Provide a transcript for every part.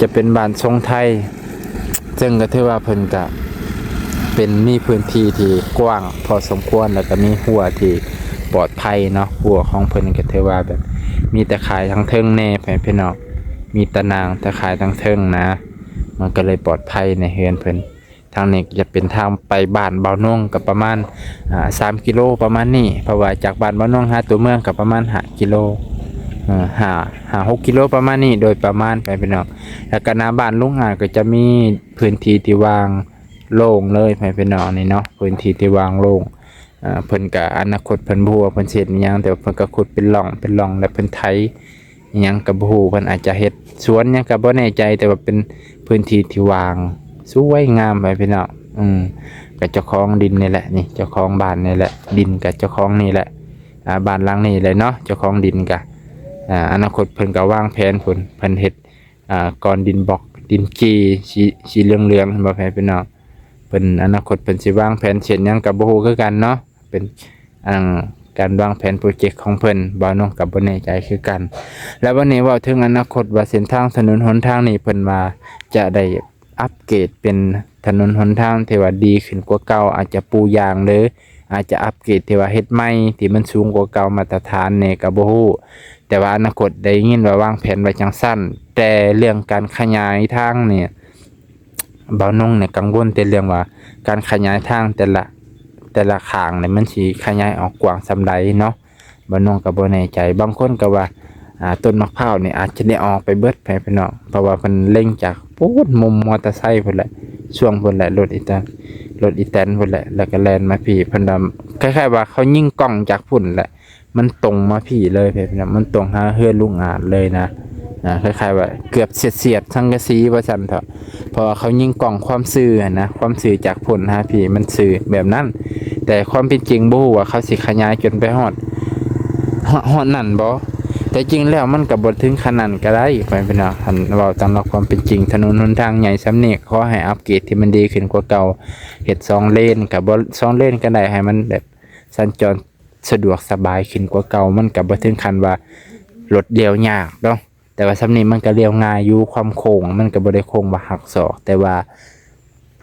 ຈະເປັນບ້ານຊົງໄທ ເຊິ່ງກໍຖືວ່າເພິ່ນກະເປັນ ມີພື້ນທີ່ທີ່ກວ້າງພໍສົມຄວນ ແລ້ວກໍມີຮົ້ວທີ່ປອດໄພເນາະ. ຮົ້ວຂອງເພິ່ນກໍຖືວ່າແບບມີຕາຂ່າຍທາງເທິງແດ່ ພໍ່ແມ່ພີ່ນ້ອງ, ມີຕາໜ່າງຕາຂ່າຍທາງເທິງນະ, ມັນກໍເລີຍປອດໄພໃນເຮືອນເພິ່ນ. ທາງນີ້ຈະເປັນທາງໄປບ້ານບ່າວນົງ ກໍປະມານ ອ່າ ສາມກິໂລປະມານນີ້, ເພາະວ່າຈາກບ້ານບ່າວນົງຫາຕົວເມືອງກໍປະມານຫ້າກິໂລ ເອີ ຫ້າ ຫ້າຫົກກິໂລປະມານນີ້ ໂດຍປະມານ ພໍ່ແມ່ພີ່ນ້ອງ. ແລ້ວກໍໜ້າບ້ານລຸງອາດກໍຈະມີພື້ນທີ່ທີ່ວ່າງໂລ່ງເລີຍ ພໍ່ແມ່ພີ່ນ້ອງ ນີ້ເນາະ, ພື້ນທີ່ທີ່ວ່າງໂລ່ງ. ເອີ ເພິ່ນກໍ ອະນາຄົດເພິ່ນບໍ່ຮູ້ວ່າເພິ່ນຊິເຮັດອີ່ຫຍັງ, ແຕ່ວ່າເພິ່ນກໍຂຸດເປັນຮ່ອງເປັນຮ່ອງ ແລ້ວເພິ່ນໄຖ ອີ່ຫຍັງກໍບໍ່ຮູ້, ເພິ່ນອາດຈະເຮັດສວນຫຍັງກໍບໍ່ແນ່ໃຈ, ແຕ່ວ່າເປັນພື້ນທີ່ທີ່ວ່າງສວຍງາມ ພໍ່ແມ່ພີ່ນ້ອງ. ອືມ ກໍເຈົ້າຂອງດິນນີ້ແຫຼະ ນີ້ ເຈົ້າຂອງບ້ານນີ້ແຫຼະ, ດິນກໍເຈົ້າຂອງນີ້ແຫຼະ ອ່າ ບ້ານຫຼັງນີ້ແຫຼະເນາະ, ເຈົ້າຂອງດິນກໍ ອ່າ ອະນາຄົດເພິ່ນກໍວາງແຜນພຸ້ນ, ເພິ່ນເຮັດ ອ່າ ກ້ອນດິນບລັອກ ດິນຈີ່ ສີ ສີເຫຼືອງໆ ເຫັນບໍ່ ພໍ່ແມ່ພີ່ນ້ອງ? ເພິ່ນ ອະນາຄົດເພິ່ນຊິວາງແຜນເຊັ່ນຫຍັງກໍບໍ່ຮູ້ຄືກັນເນາະ, ເປັນ ອ່າ ການວາງແຜນໂປຣເຈັກຂອງເພິ່ນ ບ່າວນົງກໍບໍ່ແນ່ໃຈຄືກັນ. ແລ້ວບັດນີ້ເວົ້າເຖິງອະນາຄົດວ່າເສັ້ນທາງຖະໜົນຫົນທາງນີ້ ເພິ່ນວ່າຈະໄດ້ອັບເກຣດເປັນຖະໜົນຫົນທາງທີ່ວ່າດີຂຶ້ນກວ່າເກົ່າ, ອາດຈະປູຢາງ ຫຼື ອາດຈະອັບເກຣດທີ່ວ່າເຮັດໃໝ່ທີ່ມັນສູງກວ່າເກົ່າ ມາດຕະຖານແດ່ກໍບໍ່ຮູ້, ແຕ່ວ່າອະນາຄົດໄດ້ຍິນວ່າວາງແຜນໄວ້ຈັ່ງຊັ້ນ. ແຕ່ເລື່ອງການຂະຫຍາຍທາງນີ້ ບ່າວນົງນີ້ກັງວົນແຕ່ເລື່ອງວ່າການຂະຫຍາຍທາງແຕ່ລະ ແຕ່ລະຂ້າງນີ້ມັນຊິຂະຫຍາຍອອກກວ້າງສ່ຳໃດເນາະ, ບ່າວນົງກໍບໍ່ແນ່ໃຈ. ບາງຄົນກໍວ່າ ອ່າ ຕົ້ນໝາກພ້າວນີ້ອາດຈະໄດ້ອອກໄປເບິດ ພໍ່ແມ່ພີ່ນ້ອງ, ເພາະວ່າເພິ່ນເລັງຈາກປູນ ມຸມມໍເຕີໄຊພຸ້ນແຫຼະ, ຊ່ວງພຸ້ນແຫຼະ, ລົດອີແຕນ ລົດອີແຕນພຸ້ນແຫຼະ ແລ້ວກໍແລ່ນມາພີ້. ເພິ່ນວ່າຄ້າຍໆວ່າເຂົາຍິງກ້ອງຈາກພຸ້ນແຫຼະ ມັນຕົງມາພີ້ເລີຍ ພີ່ນ້ອງ, ມັນຕົງຫາເຮືອນລຸງອາດເລີຍນະ. ອ່າ ຄ້າຍໆວ່າເກືອບສຽດໆສັງກະສີວ່າຊັ້ນເຖາະ, ເພາະວ່າເຂົາຍິງກ້ອງຄວາມຊື່ຫັ້ນນະ, ຄວາມຊື່ຈາກພຸ້ນຫາພີ້ ມັນຊື່ແບບນັ້ນ. ແຕ່ຄວາມເປັນຈິງບໍ່ຮູ້ວ່າເຂົາຊິຂະຫຍາຍຈົນໄປຮອດ ຮອດ ຮອດນັ້ນບໍ່? ແຕ່ຈິງແລ້ວມັນກໍບໍ່ເຖິງຂະໜາດນັ້ນກໍໄດ້ ພໍ່ແມ່ພີ່ນ້ອງ. ຄັນເວົ້າຕາມຫຼັກຄວາມເປັນຈິງ ຖະໜົນຫົນທາງໃຫຍ່ສ່ຳນີ້ ຂໍໃຫ້ອັບເກຣດທີ່ມັນດີຂຶ້ນກວ່າເກົ່າ, ເຮັດສອງເລນກໍບໍ່ ສອງເລນກໍໄດ້, ໃຫ້ມັນແບບສັນຈອນ ສະດວກສະບາຍຂຶ້ນກວ່າເກົ່າ. ມັນກໍບໍ່ເຖິງຂັ້ນວ່າລົດລ້ຽວຍາກເນາະ, ແຕ່ວ່າສ່ຳນີ້ມັນກໍລ້ຽວງ່າຍຢູ່, ຄວາມໂຄ້ງມັນກໍບໍ່ໄດ້ໂຄ້ງວ່າຫັກສອກ. ແຕ່ວ່າ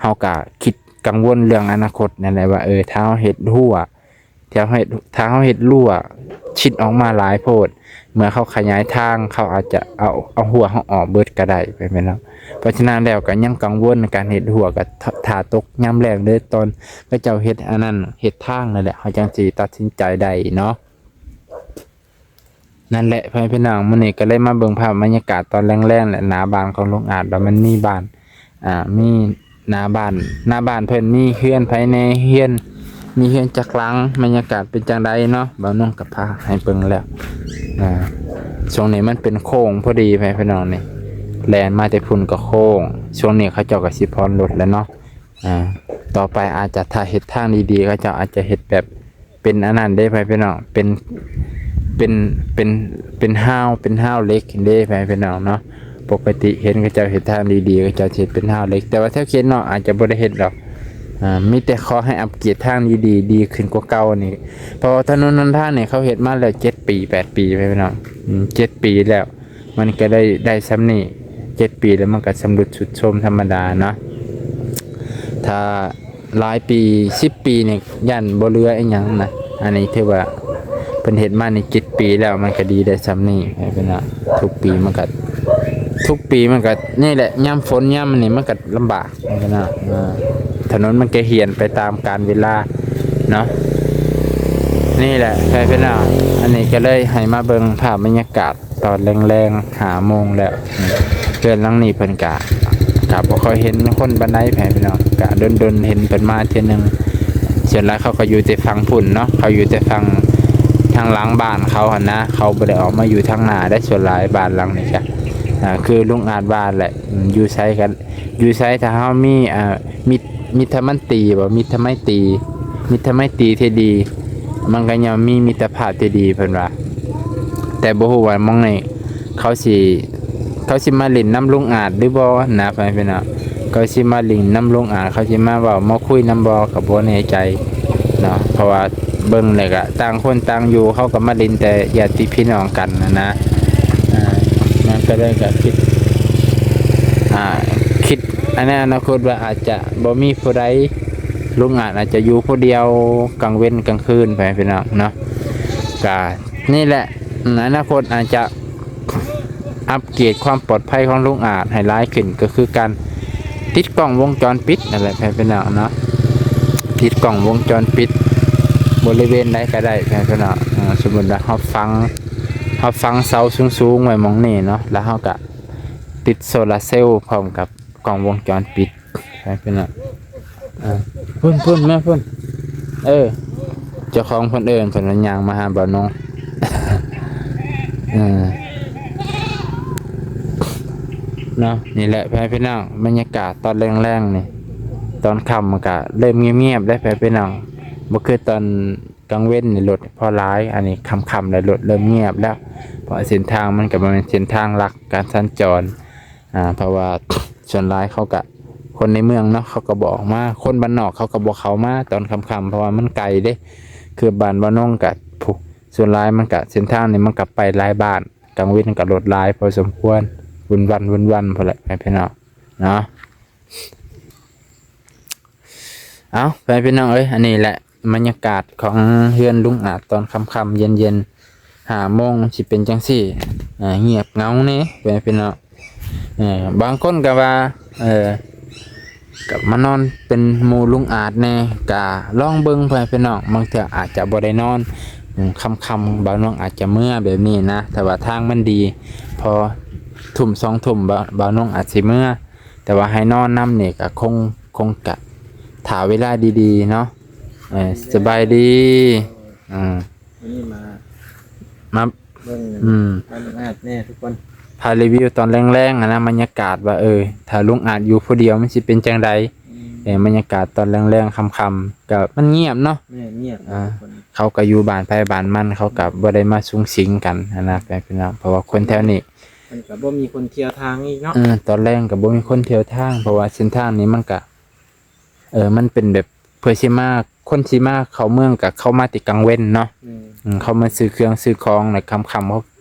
ເຮົາກໍຄິດກັງວົນເລື່ອງອະນາຄົດນັ້ນແຫຼະວ່າ ເອີ ຖ້າເຮົາເຮັດຮົ້ວ ຖ້າເຮົາເຮັດ ຖ້າເຮົາເຮັດຮົ້ວຊິດອອກມາຫຼາຍໂພດ, ເມື່ອເຂົາຂະຫຍາຍທາງ ເຂົາອາດຈະເອົາ ເອົາຮົ້ວເຮົາອອກເບິດກໍໄດ້ ແມ່ນບໍ່? ເພາະສະນັ້ນແລ້ວກໍຍັງກັງວົນໃນການເຮັດຮົ້ວ, ກໍຖ້າ ຖ້າຕົກຍາມແລ້ງ ຫຼື ຕອນເຂົາເຈົ້າເຮັດອັນນັ້ນ ເຮັດທາງນັ້ນແຫຼະ ເຮົາຈັ່ງຊິຕັດສິນໃຈໄດ້ເນາະ. ນັ້ນແຫຼະ ພໍ່ແມ່ພີ່ນ້ອງ, ມື້ນີ້ກໍເລີຍມາເບິ່ງພາບບັນຍາກາດຕອນແລງໆ ແລະ ໜ້າບ້ານຂອງລຸງອາດ ວ່າມັນມີບ້ານ ອ່າ ມີໜ້າບ້ານ ໜ້າບ້ານເພິ່ນມີເຮືອນໃຜແດ່ ເຮືອນ ມີເຮືອນຈັກຫຼັງ, ບັນຍາກາດເປັນຈັ່ງໃດເນາະ. ບ່າວນົງກໍພາໃຫ້ເບິ່ງແລ້ວ ອ່າ ຊ່ວງນີ້ມັນເປັນໂຄ້ງພໍດີ ພໍ່ແມ່ພີ່ນ້ອງ, ນີ້ແລ່ນມາແຕ່ພຸ້ນກໍໂຄ້ງ. ຊ່ວງນີ້ເຂົາເຈົ້າກໍຊິຜ່ອນລົດແລ້ວເນາະ. ອ່າ ຕໍ່ໄປອາດຈະ ຖ້າເຮັດທາງດີໆ ເຂົາເຈົ້າອາດຈະເຮັດແບບເປັນອັນນັ້ນເດ້ ພໍ່ແມ່ພີ່ນ້ອງ, ເປັນ ເປັນ ເປັນ ເປັນຮາວ ເປັນຮາວເຫຼັກເດ້ ພໍ່ແມ່ພີ່ນ້ອງເນາະ. ປົກກະຕິເຫັນເຂົາເຈົ້າເຮັດທາງດີໆ ເຂົາເຈົ້າຊິເຮັດເປັນຮາວເຫຼັກ, ແຕ່ວ່າແຖວເຂດເນາະອາດຈະບໍ່ໄດ້ເຮັດດອກ. ອ່າ ມີແຕ່ຂໍໃຫ້ອັບເກຣດທາງດີໆ ດີຂຶ້ນກວ່າເກົ່ານີ້, ເພາະວ່າຖະໜົນຫົນທາງນີ້ເຂົາເຮັດມາແລ້ວເຈັດປີ ແປດປີ ພໍ່ແມ່ພີ່ນ້ອງ, ອືມ ເຈັດປີແລ້ວ. ມັນກໍໄດ້ ໄດ້ສ່ຳນີ້ ເຈັດປີແລ້ວ ມັນກໍຊຳລຸດຊຸດໂຊມທຳມະດາເນາະ. ຖ້າຫຼາຍປີ ສິບປີນີ້ຢ້ານບໍ່ເຫຼືອອີ່ຫຍັງນະ. ອັນນີ້ຖືວ່າເພິ່ນເຮັດມານີ້ເຈັດປີແລ້ວ ມັນກໍດີໄດ້ສ່ຳນີ້ ເພິ່ນວ່າ. ທຸກປີມັນກໍ ທຸກປີມັນກໍນີ້ແຫຼະ, ຍາມຝົນຍາມອັນນີ້ມັນກໍລຳບາກ ເພິ່ນວ່າ. ອ່າ ຖະໜົນມັນກໍຫ້ຽນໄປຕາມການເວລາເນາະ. ນີ້ແຫຼະ ເພື່ອນພີ່ນ້ອງ, ອັນນີ້ກໍເລີຍໃຫ້ມາເບິ່ງພາບບັນຍາກາດ ຕອນແລງໆ ຫ້າໂມງແລ້ວ. ເຮືອນຫຼັງນີ້ເພິ່ນກະ ກະບໍ່ຄ່ອຍເຫັນຄົນປານໃດ ແມ່ນພີ່ນ້ອງ, ກະດົນໆເຫັນເພິ່ນມາເທື່ອໜຶ່ງ. ສ່ວນຫຼາຍເຂົາກໍຢູ່ແຕ່ຝັ່ງພຸ້ນເນາະ, ເຂົາຢູ່ແຕ່ຝັ່ງທາງຫຼັງບ້ານເຂົາຫັ້ນນະ, ເຂົາບໍ່ໄດ້ອອກມາຢູ່ທາງໜ້າໄດ໋. ສ່ວນຫຼາຍບ້ານຫຼັງນີ້ກະ ອ່າ ຄືລຸງອາດວ່າແຫຼະ, ອືມ ຢູ່ໃສກໍ ຢູ່ໃສ ຖ້າເຮົາມີ ອ່າ ມິດ ມິດຕະມັນຕີບໍ ມິດຕະໄມຕີ ມິດຕະໄມຕີທີ່ດີ ມັນກໍຍ່ອມມີມິດຕະພາບທີ່ດີ ເພິ່ນວ່າ. ແຕ່ບໍ່ຮູ້ວ່າໝ່ອງນີ້ເຂົາຊິ ເຂົາຊິມາຫຼິ້ນນຳລຸງອາດຫຼືບໍ່ນະ ພໍ່ແມ່ພີ່ນ້ອງ. ເຂົາຊິມາຫຼິ້ນນຳລຸງອາດ ເຂົາຊິມາເວົ້າມາຄຸຍນຳບໍ່ ກໍບໍ່ແນ່ໃຈເນາະ, ເພາະວ່າ ເບິ່ງແລ້ວກະຕ່າງຄົນຕ່າງຢູ່, ເຂົາກໍມາຫຼິ້ນແຕ່ຍາດຕິພີ່ນ້ອງກັນຫັ້ນນະ. ອ່າ ມັນກໍເລີຍກະຄິດ ອັນໃນອະນາຄົດວ່າອາດຈະບໍ່ມີຜູ້ໃດ ລຸງອາດອາດຈະຢູ່ຜູ້ດຽວກາງເວັນກາງຄືນ ໄປພີ່ນ້ອງເນາະ. ກະນີ້ແຫຼະ ອານາຄົດອາດຈະອັບເກຣດຄວາມປອດໄພຂອງລຸງອາດໃຫ້ຫຼາຍຂຶ້ນ ກໍຄືການຕິດກ້ອງວົງຈອນປິດນັ້ນແຫຼະ ໄປພີ່ນ້ອງເນາະ. ຕິດກ້ອງວົງຈອນປິດບໍລິເວນໃດກໍໄດ້ ໄປພີ່ນ້ອງ. ເອີ ສົມມຸດວ່າເຮົາຝັງ ເຮົາຝັງເສົາສູງໆໄວ້ໝ່ອງນີ້ເນາະ ແລ້ວເຮົາກະຕິດໂຊລາເຊວພ້ອມກັບກ້ອງວົງຈອນປິດ ໄປພີ່ນ້ອງ. ເອີ ພຸ້ນໆ ມາພຸ້ນ ເອີ ເຈົ້າຂອງເພິ່ນເອີ້ນ ເພິ່ນວ່າຍ່າງມາຫາບ່າວນົງ ເອີ ເນາະ. ນີ້ແຫຼະ ໄປພີ່ນ້ອງ ບັນຍາກາດຕອນແລງໆນີ້ ຕອນຄ່ຳມັນກະເລີ່ມງຽບໆແລ້ວ ໄປພີ່ນ້ອງ. ບໍ່ຄືຕອນກາງເວັນນີ້ລົດພໍຫຼາຍ ອັນນີ້ຄ່ຳໆແລ້ວລົດເລີ່ມງຽບແລ້ວ ເພາະເສັ້ນທາງມັນກະບໍ່ແມ່ນເສັ້ນທາງຫຼັກການສັນຈອນ. ອ່າ ເພາະວ່າສ່ວນຫຼາຍເຂົາກະ ຄົນໃນເມືອງເນາະ ເຂົາກະບໍ່ອອກມາ ຄົນບ້ານນອກເຂົາກະບໍ່ເຂົ້າມາຕອນຄ່ຳໆ ເພາະວ່າມັນໄກເດ້. ຄືບ້ານບ່າວນົງກະ ຜູ້ ສ່ວນຫຼາຍມັນກະ ເສັ້ນທາງນີ້ມັນກະໄປຫຼາຍບ້ານ ກາງເວັນກະລົດຫຼາຍພໍສົມຄວນ ວຸ່ນວັນວຸ່ນວັນພຸ້ນແຫຼະ ໄປພີ່ນ້ອງເນາະ. ເອົາ ໄປພີ່ນ້ອງເອີຍ ອັນນີ້ແຫຼະ ບັນຍາກາດຂອງເຮືອນລຸງອາດຕອນຄ່ຳໆ ເຢັນໆ ຫ້າໂມງຊິເປັນຈັ່ງຊີ້ ອ່າ ງຽບເຫງົາແດ່ ໄປພີ່ນ້ອງ. ເອີ ບາງຄົນກໍວ່າ ເອີ ກໍມານອນເປັນໝູ່ລຸງອາດແດ່ ກໍລອງເບິ່ງ ໄປພີ່ນ້ອງ ບາງເທື່ອອາດຈະບໍ່ໄດ້ນອນ ອືມ ຄ່ຳໆ ບ່າວນົງອາດຈະເມືອແບບນີ້ນະ. ຖ້າວ່າທາງມັນດີ ພໍທຸ່ມສອງທຸ່ມ ບ່າວ ບ່າວນົງອາດຊິເມືອ ແຕ່ວ່າໃຫ້ນອນນຳນີ້ກໍຄົງ ຄົງກະຖ້າເວລາດີໆເນາະ. ເອີ ສະບາຍດີ ອືມ ວັນນີ້ມາ ມາ ເບິ່ງ ອືມ ບ້ານລຸງອາດແດ່ທຸກຄົນ ພາຣີວິວຕອນແລງໆຫັ້ນນະ ບັນຍາກາດວ່າ ເອີ ຖ້າລຸງອາດຢູ່ຜູ້ດຽວມັນຊິເປັນຈັ່ງໃດ. ອືມ ເອີ ບັນຍາກາດຕອນແລງໆຄ່ຳໆ ກໍມັນງຽບເນາະ ແມ່ນ ງຽບ ອ່າ ທຸກຄົນ ເຂົາກໍຢູ່ບ້ານໃຜບ້ານມັນ ເຂົາກໍບໍ່ໄດ້ມາສຸງສິງກັນຫັ້ນນະ ໄປພີ່ນ້ອງ ເພາະວ່າຄົນແຖວນີ້ ມັນກໍບໍ່ມີຄົນທ່ຽວທາງອີກເນາະ. ເອີ ຕອນແລງກໍບໍ່ມີຄົນທ່ຽວທາງ ເພາະວ່າເສັ້ນທາງນີ້ມັນກະ ເອີ ມັນເປັນແບບເພື່ອຊິມາ ຄົນຊິມາເຂົ້າເມືອງກະເຂົ້າມາແຕ່ກາງເວັນເນາະ. ແມ່ນ ອືມ ເຂົາມາຊື້ເຄື່ອງຊື້ຂອງ ແລ້ວຄ່ຳໆ ເຂົາ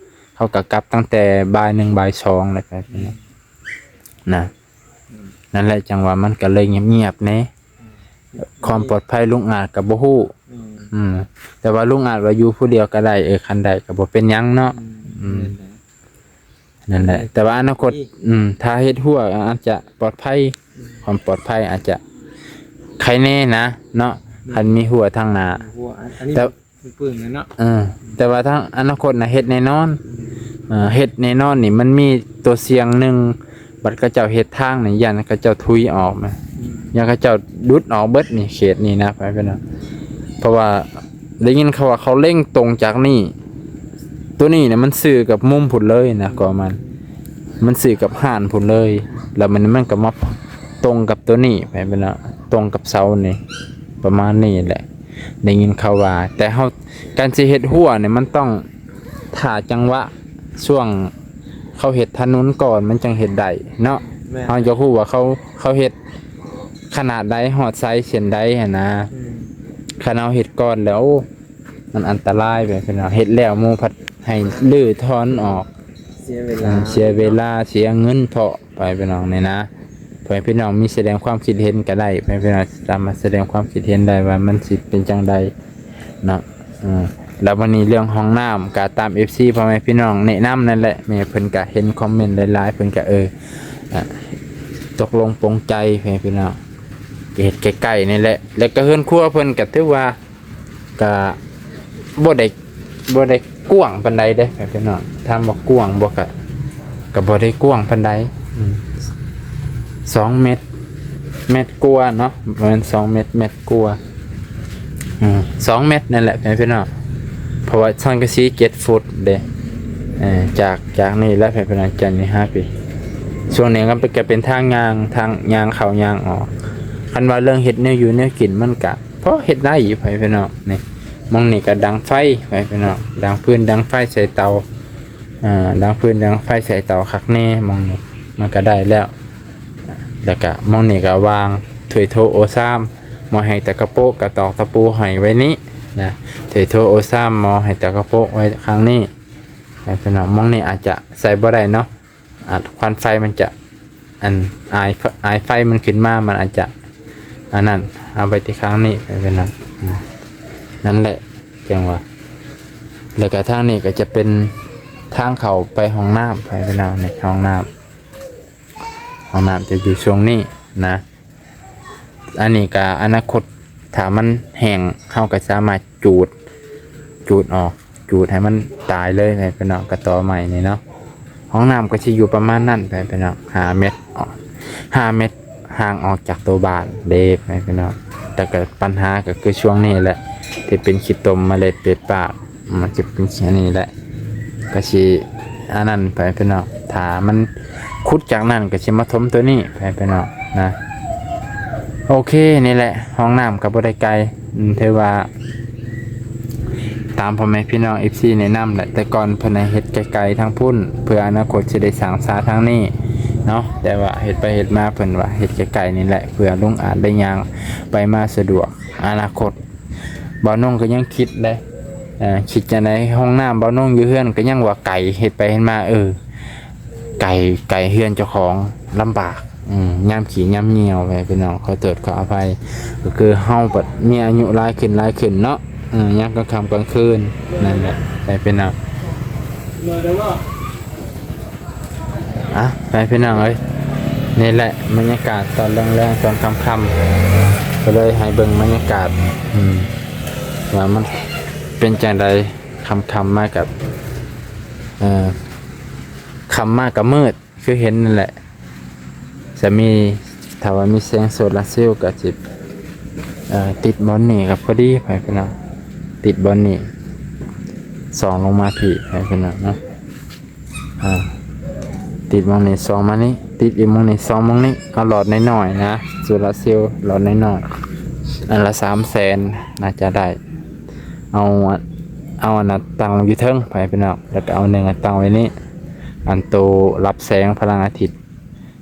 ເຂົາກະກັບຕັ້ງແຕ່ບ່າຍໜຶ່ງບ່າຍສອງແລ້ວ ອືມ ນະ. ອືມ ນັ້ນແຫຼະ ຈັ່ງວ່າມັນກະເລີຍງຽບໆແດ່. ອືມ ຄວາມປອດໄພລຸງອາດກະບໍ່ຮູ້. ອືມ ອືມ ແຕ່ວ່າລຸງອາດວ່າຢູ່ຜູ້ດຽວກະໄດ້ ເອີ ຄັນໄດ້ກະບໍ່ເປັນຫຍັງເນາະ. ອືມ ອືມ ແມ່ນແຫຼະ ນັ້ນແຫຼະ ແຕ່ວ່າອະນາຄົດ ອືມ ຖ້າເຮັດຮົ້ວອາດຈະປອດໄພ ຄວາມປອດໄພອາດຈະໄຄແນ່ນະເນາະ ຄັນມີຮົ້ວທາງໜ້າ. ຮົ້ວ ອັນ ອັນນີ້ ແຕ່ ປຶ້ງໆເລີຍເນາະ. ເອີ ແຕ່ວ່າທາງອະນາຄົດນະເຮັດແນ່ນອນ. ເອີ ເຮັດແນ່ນອນນີ້ມັນມີຕົວສ່ຽງໜຶ່ງ ບັດເຂົາເຈົ້າເຮັດທາງນີ້ ຢ້ານເຂົາເຈົ້າທຸຍອອກນະ. ອືມ ຢ້ານເຂົາເຈົ້າດຸດອອກເບິດນີ້ ເຂດນີ້ນະ ໄປເປັນ ເພາະວ່າໄດ້ຍິນເຂົາວ່າເຂົາເລັງຕົງຈາກນີ້ ຕົວນີ້ນະມັນຊື່ກັບມຸມພຸ້ນເລີຍນະ ກໍມັນ ມັນຊື່ກັບຮ້ານພຸ້ນເລີຍ ແລ້ວມັນ ມັນກໍມາຕົງກັບຕົວນີ້ ໄປເປັນວ່າຕົງກັບເສົານີ້ ປະມານນີ້ແຫຼະ ໄດ້ຍິນເຂົາວ່າ. ແຕ່ເຮົາ ການຊິເຮັດຮົ້ວນີ້ມັນຕ້ອງຖ້າຈັງຫວະ ຊ່ວງເຂົາເຮັດຖະໜົນກ່ອນ ມັນຈັ່ງເຮັດໄດ້ເນາະ. ແມ່ນ ເຮົາຢາກຮູ້ວ່າເຂົາ ເຂົາເຮັດຂະໜາດໃດ ຮອດໃສເສັ້ນໃດຫັ້ນນະ. ອືມ ຄັນເຮົາເຮັດກ່ອນແລ້ວ ໂອ້ ມັນອັນຕະລາຍ ໄປເປັນວ່າເຮັດແລ້ວໝູ່ພັດໃຫ້ຮື້ຖອນອອກ ເສຍເວລາ ເສຍເວລາ ເສຍເງິນເພາະ ໄປພີ່ນ້ອງນີ້ນະ. ເພື່ອໃຫ້ພີ່ນ້ອງມີສະແດງຄວາມຄິດເຫັນກໍໄດ້ ເພື່ອໃຫ້ພີ່ນ້ອງສາມາດສະແດງຄວາມຄິດເຫັນໄດ້ວ່າມັນຊິເປັນຈັ່ງໃດເນາະ. ເອີ ແລ້ວວັນນີ້ເລື່ອງຫ້ອງນ້ຳກໍຕາມເອັຟຊີພໍ່ແມ່ພີ່ນ້ອງແນະນຳນັ້ນແຫຼະ ແມ່ເພິ່ນກໍເຫັນຄອມເມັນຫຼາຍໆ ເພິ່ນກໍ ເອີ ອາ ຕົກລົງປົງໃຈ ເພື່ອໃຫ້ພີ່ນ້ອງເຮັດໃກ້ໆນີ້ແຫຼະ. ແລ້ວກໍເຮືອນຄົວເພິ່ນກໍຖືວ່າ ກະບໍ່ໄດ້ ບໍ່ໄດ້ກວ້າງປານໃດເດ້ພີ່ນ້ອງ. ຖາມວ່າກວ້າງບໍ່ ກະ ກະບໍ່ໄດ້ກວ້າງປານໃດ. ອືມ ສອງແມັດ ແມັດກວ່າເນາະ ປະມານສອງແມັດ ແມັດກວ່າ. ອືມ ສອງແມັດນັ້ນແຫຼະພີ່ນ້ອງ ເພາະວ່າສັງກະສີເຈັດຟຸດເດ້. ເອີ ຈາກ ຈາກນີ້ແຫຼະພີ່ນ້ອງ ຈາກນີ້ຫາພີ້ ຊ່ວງນີ້ກໍເປັນ ກໍເປັນທາງຍ່າງ ທາງຍ່າງເຂົ້າຍ່າງອອກ. ຄັນວ່າເລື່ອງເຮັດແນວຢູ່ແນວກິນ ມັນກະ ພໍເຮັດໄດ້ຢູ່ໄປພີ່ນ້ອງ. ນີ້ ໝ່ອງນີ້ກໍດັງໄຟໄປພີ່ນ້ອງ ດັງຟືນດັງໄຟໃສ່ເຕົາ ອ່າ ດັງຟືນດັງໄຟໃສ່ເຕົາຄັກແນ່. ໝ່ອງນີ້ມັນກໍໄດ້ແລ້ວ ແລ້ວກໍໝ່ອງນີ້ກໍວາງຖ້ວຍໂຖໂອຊາມ ໝໍ້ແຮງຕະກະໂປະ ກະຕອກຕະປູຫ້ອຍໄວ້ນີ້ນະ. ຖ້ວຍໂຖໂອຊາມ ໝໍ້ແຮງຕະກະໂປະໄວ້ຂ້າງນີ້ໄປພີ່ນ້ອງ. ໝ່ອງນີ້ອາດຈະໃສ່ບໍ່ໄດ້ເນາະ ອາດ ຄວັນໄຟມັນຈະ ອັນ ອາຍ ອາຍໄຟມັນຂຶ້ນມາ ມັນອາດຈະ ອັນນັ້ນ ເອົາໄປທີ່ຂ້າງນີ້ ໄປເປັນນັ້ນ ອືມ ນັ້ນແຫຼະ ຈັ່ງວ່າ ແລ້ວກໍທາງນີ້ກໍຈະເປັນທາງເຂົ້າໄປຫ້ອງນ້ຳ ໄປເປັນນັ້ນ ນີ້ຫ້ອງນ້ຳ ຫ້ອງນ້ຳຈະຢູ່ຊ່ວງນີ້ນະ. ອັນນີ້ກໍອະນາຄົດ ຖ້າມັນແຫ້ງ ເຮົາກໍສາມາດຈູດ ຈູດອອກ ຈູດໃຫ້ມັນຕາຍເລີຍ ໄປເປັນເນາະ ກໍຕໍ່ໃໝ່ນີ້ເນາະ. ຫ້ອງນ້ຳກໍຊິຢູ່ປະມານນັ້ນ ໄປເປັນເນາະ ຫ້າເມັດ ຫ້າເມັດ ຫ່າງອອກຈາກຕົວບ້ານເດ້ ໄປເປັນເນາະ. ແຕ່ກໍບັນຫາກໍຄືຊ່ວງນີ້ແຫຼະ ທີ່ເປັນຂີ້ຕົມມະເລັດເປັດປາກ ມັນຈະເປັນອັນນີ້ແຫຼະ ກໍຊິອັນນັ້ນ ໄປເປັນເນາະ. ຖ້າມັນຂຸດຈາກນັ້ນ ກໍຊິມາຖົມຕົວນີ້ ໄປເປັນເນາະນະ. ໂອເຄ ນີ້ແຫຼະ ຫ້ອງນ້ຳກໍບໍ່ໄດ້ໄກ ອືມ ຖືວ່າຕາມພໍ່ແມ່ພີ່ນ້ອງເອັຟຊີແນະນຳແຫຼະ. ແຕ່ກ່ອນເພິ່ນໃຫ້ເຮັດໄກໆທາງພຸ້ນ ເພື່ອອະນາຄົດຊິໄດ້ສ້າງສາທາງນີ້ເນາະ ແຕ່ວ່າເຮັດໄປເຮັດມາ ເພິ່ນວ່າເຮັດໃກ້ໆນີ້ແຫຼະ ເພື່ອລຸງອາດໄດ້ຍ່າງໄປມາສະດວກ ອະນາຄົດ. ບ່າວນົງກໍຍັງຄິດເດ້ ເອີ ຄິດຈັ່ງໃດ ຫ້ອງນ້ຳບ່າວນົງຢູ່ເຮືອນກໍຍັງວ່າໄກ ເຮັດໄປເຮັດມາ ເອີ ໄກ ໄກເຮືອນເຈົ້າຂອງ ລຳບາກ ອືມ ຍາມຂີ້ຍາມຍ່ຽວ ໄປພີ່ນ້ອງ ຂໍໂທດຂໍອະໄພ ກໍຄືເຮົາບັດມີອາຍຸຫຼາຍຂຶ້ນ ຫຼາຍຂຶ້ນເນາະ ເອີ ຍາມກາງຄ່ຳກາງຄືນ ນັ້ນແຫຼະ ໄປພີ່ນ້ອງ. ອ່ະ ໄປພີ່ນ້ອງເອີຍ ນີ້ແຫຼະບັນຍາກາດຕອນແລງໆ ຕອນຄ່ຳໆ ກໍເລີຍໃຫ້ເບິ່ງບັນຍາກາດ ອືມ ວ່າມັນເປັນຈັ່ງໃດ ຄ່ຳໆມາກັບ ເອີ ຄ່ຳມາກໍມືດ ຄືເຫັນນັ້ນແຫຼະ ຈະມີ ຖ້າວ່າມີແສງໂຊລາເຊວກໍຊິ ເອີ ຕິດບ່ອນນີ້ກໍພໍດີ ໄປພີ່ນ້ອງ ຕິດບ່ອນນີ້ ສ່ອງລົງມາພີ້ ໄປພີ່ນ້ອງເນາະ. ອ່າ ຕິດໝ່ອງນີ້ ສ່ອງມານີ້ ຕິດອີກໝ່ອງນີ້ ສ່ອງໝ່ອງນີ້ ເອົາຫຼອດນ້ອຍໆນະ ໂຊລາເຊວຫຼອດນ້ອຍໆ ອັນລະສາມແສນ ໜ້າຈະໄດ້ ເອົາ ເອົາອັນນັ້ນຕັ້ງຢູ່ເທິງ ໄປພີ່ນ້ອງ ແລ້ວກໍເອົາໜຶ່ງອັນຕັ້ງໄວ້ນີ້ ອັນໂຕຮັບແສງພະລັງອາທິດ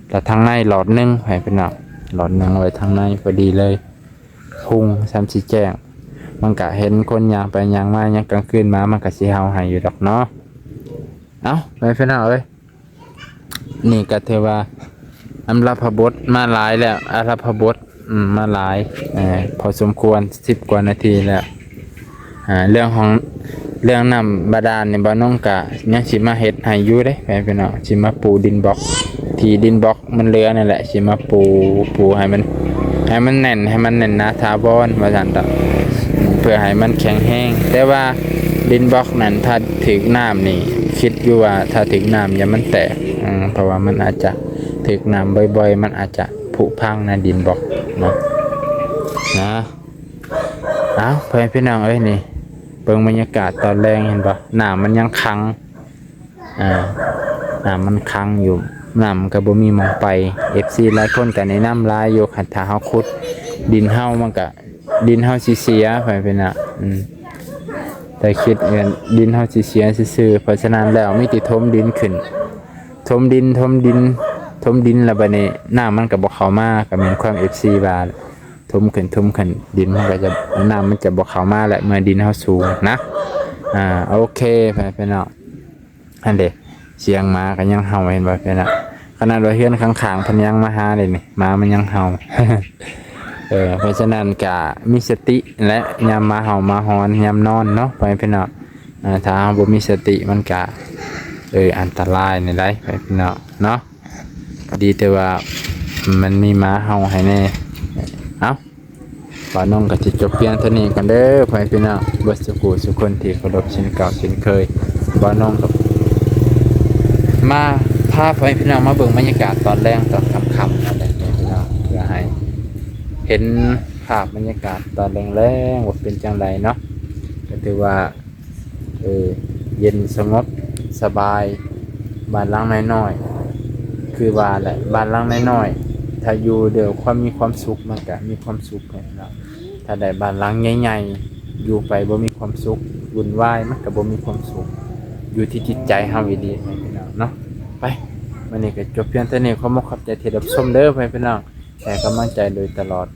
ແລ້ວທາງໃນຫຼອດໜຶ່ງ ໄປພີ່ນ້ອງ ຫຼອດໜຶ່ງໄວ້ທາງໃນ ພໍດີເລີຍ ພຸ່ງຊ່ຳຊິແຈ້ງ ມັນກະເຫັນຄົນຍ່າງໄປຍ່າງມາ ຍາມກາງຄືນມາ ມັນກະຊິເຫົ່າໃຫ້ຢູ່ດອກເນາະ. ເອົ້າ ໄປພີ່ນ້ອງເອີຍ ນີ້ກໍຖືວ່າອາລະພະບົດມາຫຼາຍແລ້ວ ອາລະພະບົດ ອືມ ມາຫຼາຍ ເອີ ພໍສົມຄວນ ສິບກວ່ານາທີແລ້ວ. ອ່າ ເລື່ອງຂອງ ເລື່ອງນ້ຳບາດານນີ້ ບ່າວນົງກະຍັງຊິມາເຮັດໃຫ້ຢູ່ເດ້ ແມ່ນພີ່ນ້ອງ ຊິມາປູດິນບລັອກ ທີ່ດິນບລັອກ ມັນເຫຼືອນັ້ນແຫຼະ ຊິມາປູ ປູໃຫ້ມັນ ໃຫ້ມັນແໜ້ນ ໃຫ້ມັນແໜ້ນໜາຖາວອນວ່າຊັ້ນເຖາະ ເພື່ອໃຫ້ມັນແຂງແຮງ. ແຕ່ວ່າດິນບລັອກນັ້ນ ຖ້າຖືກນ້ຳນີ້ ຄິດຢູ່ວ່າຖ້າຖືກນ້ຳຢ່າມັນແຕກ ເພາະວ່າມັນອາດຈະຖືກນ້ຳບ່ອຍໆ ມັນອາດຈະຜຸພັງໃນດິນບລັອກເນາະ ນະ. ອ້າວ ພໍ່ແມ່ພີ່ນ້ອງເອີຍ ນີ້ ເບິ່ງບັນຍາກາດຕອນແລງ ເຫັນບໍ່? ນ້ຳມັນຍັງຂັງ ອ່າ ນ້ຳມັນຂັງຢູ່ ນ້ຳມັນກໍບໍ່ມີໝ່ອງໄປ. ເອັຟຊີຫຼາຍຄົນກໍແນະນຳຫຼາຍຢູ່ ຄັນຖ້າເຮົາຂຸດ ດິນເຮົາມັນກໍ ດິນເຮົາຊິເສຍ ໄປເປັນນະ ອືມ ແຕ່ຄິດເງິນ ດິນເຮົາຊິເສຍຊື່ໆ. ເພາະສະນັ້ນແລ້ວ ມີແຕ່ຖົມດິນຂຶ້ນ ຖົມດິນ ຖົມດິນ ຖົມດິນ ແລ້ວບັດນີ້ນ້ຳມັນກໍບໍ່ເຂົ້າມາ ກໍແມ່ນຄວາມເອັຟຊີວ່າ ຖົມຂຶ້ນ ຖົມຂຶ້ນ ດິນມັນກໍຈະ ນ້ຳມັນຈະບໍ່ເຂົ້າມາແຫຼະ ເມື່ອດິນເຮົາສູງນະ. ອ່າ ໂອເຄ ໄປພີ່ນ້ອງ ຫັ້ນເດ ສຽງໝາກໍຍັງເຫົ່າ ເຫັນບໍ່ພີ່ນ້ອງ? ຂະໜາດວ່າເຮືອນຂ້າງໆ ເພິ່ນຍັງມາຫາເດນີ້ ໝາມັນຍັງເຫົ່າ. ເອີ ເພາະສະນັ້ນກະມີສະຕິແຫຼະ ຍາມໝາເຫົ່າໝາຫອນ ຍາມນອນເນາະ ພໍ່ແມ່ພີ່ນ້ອງ. ເອີ ຖ້າເຮົາບໍ່ມີສະຕິ ມັນກະ ເອີ ອັນຕະລາຍນີ້ໄດ໋ ພໍ່ແມ່ພີ່ນ້ອງເນາະ. ດີແຕ່ວ່າມັນມີໝາເຫົ່າໃຫ້ແດ່. ເອົ້າ ບ່າວນົງກໍຊິຈົບພຽງເທົ່ານີ້ກ່ອນເດີ ພໍ່ແມ່ພີ່ນ້ອງ ເບິດສູ່ຜູ້ສູ່ຄົນທີ່ເຄົາລົບເຊັ່ນເກົ່າເຊັ່ນເຄີຍ. ບ່າວນົງກໍມາພາພໍ່ແມ່ພີ່ນ້ອງມາເບິ່ງບັນຍາກາດຕອນແລງ ຕອນຄ່ຳໆ ນັ້ນແຫຼະພີ່ນ້ອງ ເພື່ອໃຫ້ເຫັນພາບບັນຍາກາດຕອນແລງໆ ວ່າເປັນຈັ່ງໃດເນາະ. ກໍຖືວ່າ ເອີ ເຢັນສະຫງົບສະບາຍ ບ້ານຫຼັງນ້ອຍໆ ຄືວ່າແຫຼະ ບ້ານຫຼັງນ້ອຍໆ ຖ້າຢູ່ດ້ວຍຄວາມມີຄວາມສຸກ ມັນກະມີຄວາມສຸກແຫຼະເນາະ. ຖ້າໄດ້ບ້ານຫຼັງໃຫຍ່ໆ ຢູ່ໄປບໍ່ມີຄວາມສຸກ ວຸ່ນວາຍ ມັນກະບໍ່ມີຄວາມສຸກ ຢູ່ທີ່ຈິດໃຈເຮົາອີ່ຫຼີ ພໍ່ແມ່ພີ່ນ້ອງເນາະ. ໄປ ມື້ນີ້ກະຈົບພຽງເທົ່ານີ້ ຂໍຂອບໃຈທີ່ຮັບຊົມເດີ ພໍ່ແມ່ພີ່ນ້ອງ ໃຫ້ກຳລັງໃຈໂດຍຕະຫຼອດ